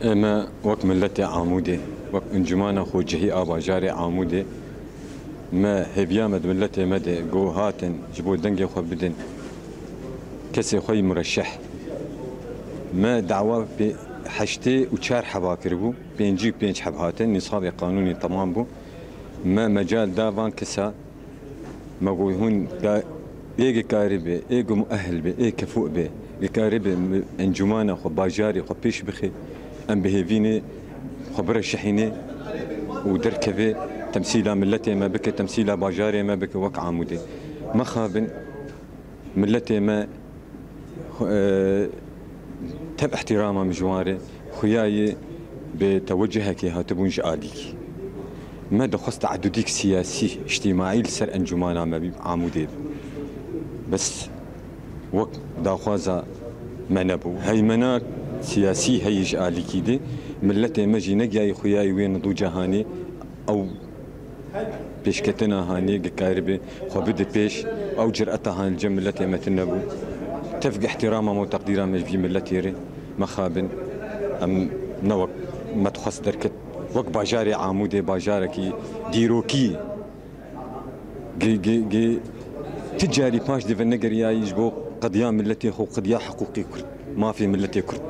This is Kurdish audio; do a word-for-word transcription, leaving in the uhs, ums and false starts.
Ê me wek miletê Amûdê, wek encûmana xwecihî a bajarê Amûdê, me hêviya me di miletê me de ku hatin ji bo dengê xwe bidin kesê xwe yî mureşeh. Me dawa pê heştê û çar heba kiribû, pêncî û pênc heb hatin, nîsabê qanûnê temam bû. Me mecal da van kesa, me got hûn ka-, ê gikarî be, ê ku muehil be, ê kefû be, gikarî be mi-, encûmana xwe, bajarê xwe pêş bixe, em bi hêvî ne xwe bireşehîne û derkeve temsîla miletê me bike, temsîla bajarê me bike wek Amûdê. Mexabin miletê me, xwe-, e, tev îhtîrama min ji wan re, xuya ye bi tewecihekê hatibûn ji alîkî. Me dixwest teedudîk siyasî, îctîmaî li ser encûmana me bî, Amûdê bî. Bes wek daxwaza me nebû. Heymena siyasî heye ji alîkî de, miletê me jî negiyayî xuyayî wê nidûca hanê, ew pêşketina hanê gikaribê xwe bide pêş, ew cireta han li cem miletê me tune bû. Tevg îhtîrama me û teqdîra me ji vî miletê re mexabin. Em ne wek me dixwest derket, wek bajarê Amûdê, bajarekî dîrokî ye. Gi-, gi-, gi-, ti carî paş de venegeriyayî ji bo qediya miletê xwe, qediya hiqûqê Kurd, mafê miletê Kurd.